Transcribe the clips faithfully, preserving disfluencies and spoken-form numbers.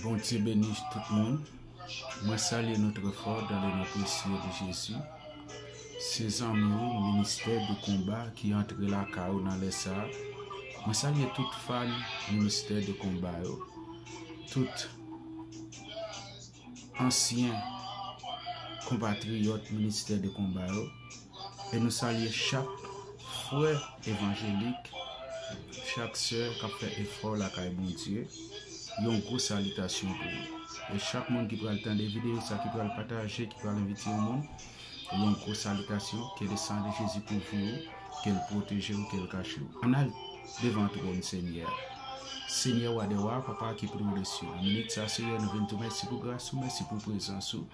Bondye beni tout moun. Mwen salye nou trè fò dans le nom précieux de Jésus. Se zanmi w, Ministè de Konba, ki antre lakay ou nan lè sa a. Mwen salye tout fan Ministè de Konba yo, tout ansyen konpatriyòt Ministè de Konba yo. E nou salye chak frè evanjelik, chak sè k ap fè efò lakay Bondye. Yon gwo salitasyon pou ou. E chak moun ki pral tande videyo sa, ki pral pataje, ki pral envite yon moun, yon gwo salitasyon. Ke le san de Jezi kouvri w, ke l pwoteje w, ke l kache w. Ann al devan twòn Senyè a. Senyè, wa dè wa, Papa ki pi wo de sye. Nan minit sa, Senyè, nou vin di w mèsi pou gras ou, mèsi pou prezans ou.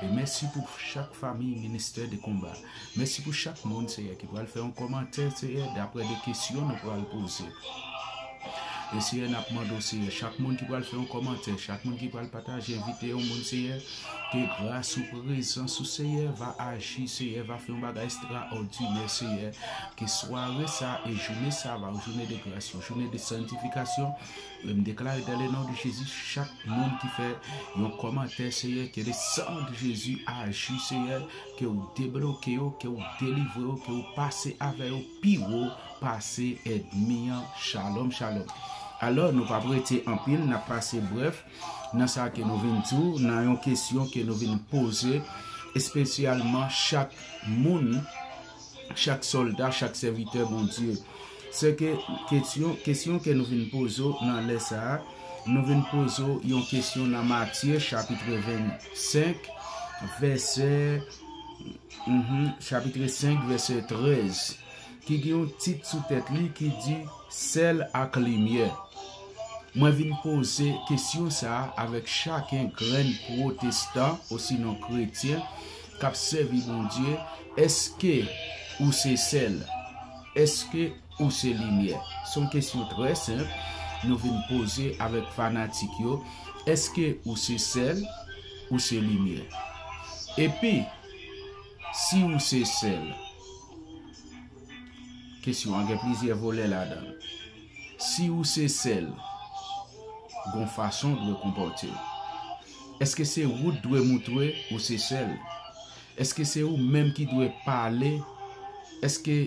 E mèsi pou chak fanmi Ministè de Konba. Mèsi pou chak moun, Senyè, ki pral fè yon kòmantè, Senyè, daprè de kesyon nou pral poze. E Senyè, n ap mande w, Senyè, chak moun ki pral fè yon kòmantè, chak moun ki pral pataje, envite yon moun, Senyè, ke gras ou, prezans ou, Senyè, va aji, Senyè, va fè yon bagay estrawòdinè, Senyè. Ke sware sa e jounen sa va yon jounen de gras, yon jounen de sanntifikasyon. E m deklare dans le nom de Jésus, chak moun ki fè yon kòmantè, Senyè, ke le san de Jezi aji, Senyè, ke w debloke yo, ke w delivre yo, ke w pase avè yo pi wo pase ènmi an. Shalom, shalom. Alò, nou p ap rete anpil, n ap pase brèf nan sa ke nou vin di w, nan yon kesyon ke nou vin poze, espesyalman chak moun, chak sòlda, chak sèvitè Bondye. Se ke kesyon, kesyon ke nou vin poze w nan lè sa a, nou vin poze w yon kesyon nan Matye chapit vennsenk, vèsè, mhm, chapit senk, vèsè trèz, ki gen yon tit sou tèt li ki di, Sèl ak limyè. Mwen vin poze kesyon sa a avèk chak grenn pwotestan osinon kretyen k ap sèvi Bondye, èske ou se sèl? Èske ou se limyè? Se yon kesyon trè senp nou vin poze avèk fanatik yo. Èske ou se sèl? Ou se limyè? Epi, si ou se sèl, kesyon an gen plizyè volè ladan l. Si ou se sèl, gon fason w dwe konpòte w. Èske se ou k dwe moutre ou se sèl? Èske se ou menm ki dwe pale? Èske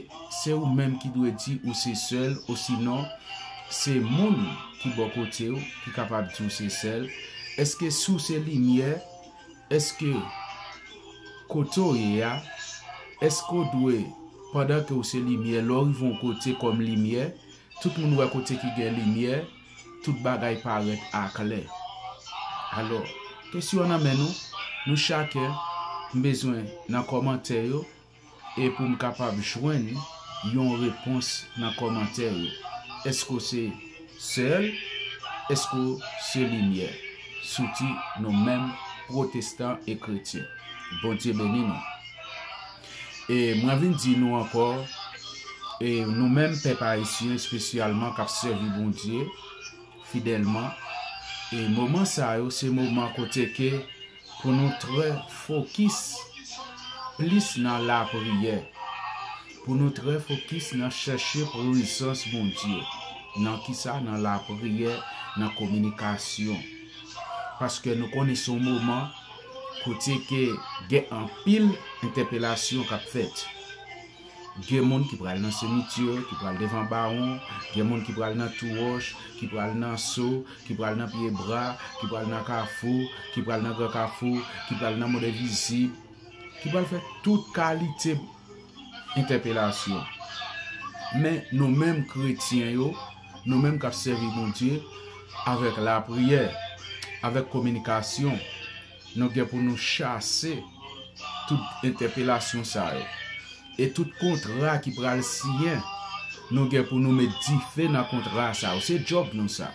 se ou menm ki dwe di ou se sèl, osinon se moun ki bò kote w ki kapab di w se sèl? Èske si w se limyè, èske kote w ye a, èske w dwe, pandan ke w se limyè, lè w rive yon kote kòm limyè, tout moun wè kote ki gen limyè, tout bagay parèt aklè. Alò, kesyon an nan men nou, nou chaken, m bezwen nan kòmantè yo, e pou m kapab jwenn yon repons nan kòmantè yo. Èske w se sèl? Èske w se limyè? Siti nou menm pwotestan e kretyen. Bondye beni nou. E mwen vin di nou ankò, e nou menm pèp ayisyen espesyalman k ap sèvi Bondye fidèlman, e moman sa yo se moman kote ke pou nou trè fokis plis nan lapriyè, pou nou trè fokis nan chèche prezans Bondye. Nan kisa? Nan lapriyè, nan kominikasyon. Paske nou konnen se yon moman kote ke gen anpil entèpelasyon k ap fèt. Gen moun ki pral nan simityè, ki pral devan bawon, gen moun ki pral nan tou wòch, ki pral nan so, ki pral nan pye bra, ki pral nan kafou, ki pral nan gran kafou, ki pral nan mòn envizib, ki pral fè tout kalite entèpelasyon. Men nou menm kretyen yo, nou menm k ap sèvi Bondye, avèk lapriyè, avèk kominikasyon, nou gen pou nou chase tout entèpelasyon sa yo. E tout kontra ki pral siyen, nou gen pou nou met dife nan kontra sa yo. Se djòb nou sa.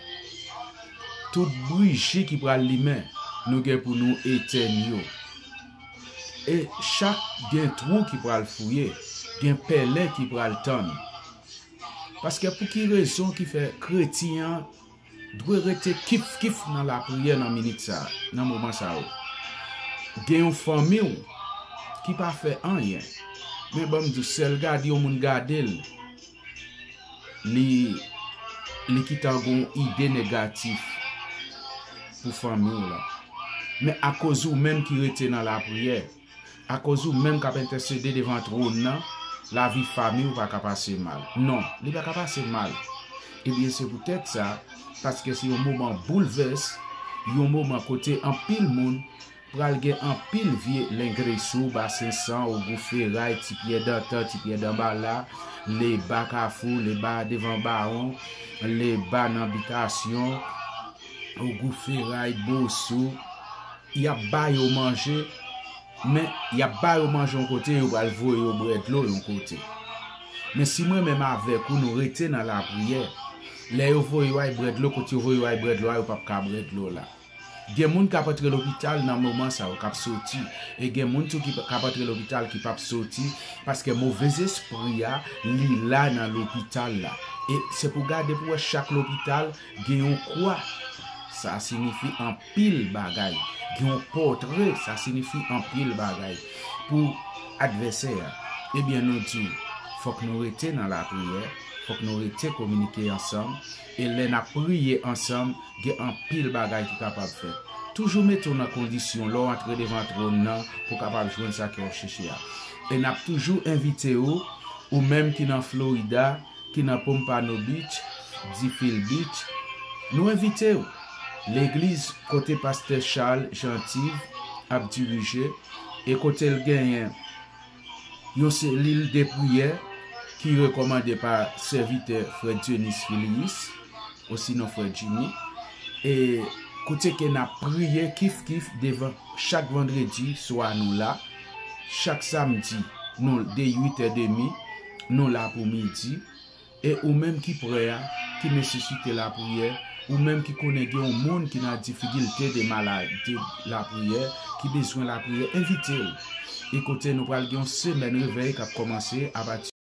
Tout bouji ki pral limen, nou gen pou nou etèn yo. E chak gen twou ki pral fouye, gen pèlen ki pral tann. Paske pou ki rezon ki fè kretyen an dwe rete kif kif nan lapriyè nan minit sa, nan moman sa yo? Gen yon fanmi w ki pa fè anyen. Men ban m di w, sèl gade yon moun gade l, li, li kite gon ide negatif. pou fanmi w lan. Men akoz ou menm ki rete nan lapriyè, akoz ou menm k ap entèsede devan twòn nan, lavi fanmi w pa ka pase mal. Non, li pa ka pase mal. Ebyen, se poutèt sa, paske se yon moman boulvès, yon moman kote anpil moun pral gen anpil vye lengresou, basen san, ogou feray, ti pyè dantan, ti pyè danbala, leba kafou, leba devan bawon, leba nan bitasyon, ogou feray, bosou. Y ap ba yo manje, men y ap ba yo manje yon kote, yo pral voye yo bwè dlo yon kote. Men si mwen menm avèk ou, nou rete nan lapriyè, lè yo voye yo al bwè dlo, kote yo voye yo al bwè dlo a, yo p ap ka bwè dlo la. Gen moun k ap antre lopital nan moman sa yo, k ap soti. E gen moun tou ki p- k ap antre lopital ki p ap soti, paske movez espri a, li la nan lopital la. E se pou gade pou wè chak lopital gen yon kwa. Sa siyifi anpil bagay. Gen yon pòtre, sa siyifi anpil bagay pou advèsè a. Ebyen, nou di w, fòk nou rete nan lapriyè, fòk nou rete kominike ansanm, e lè n ap priye ansanm, gen anpil bagay ki kapab fèt. Toujou mete w nan kondisyon lè w antre devan twòn nan pou w kapab jwenn sa ke w ap chèche a. E n ap toujou envite w, ou menm ki nan Florida, ki nan Pompano Beach, Deerfield Beach, nou envite w. Legliz kote pastè Charles Jeantive ap dirije e kote l genyen yon selil de priyè ki rekòmande pa sèvitè frè Dionys Filius, osinon frè Jimmy, e kote ke n ap priye kif kif devan chak vandredi swa nou la, chak samdi nou de uit è demi, nou la pou midi, e ou menm ki prè a, ki nesesite lapriyè, ou menm ki konnen gen yon moun ki nan difikilte de maladi lapriyè, ki bezwen lapriyè, envite l. E kote nou pral gen yon semèn revèy k ap kòmanse apati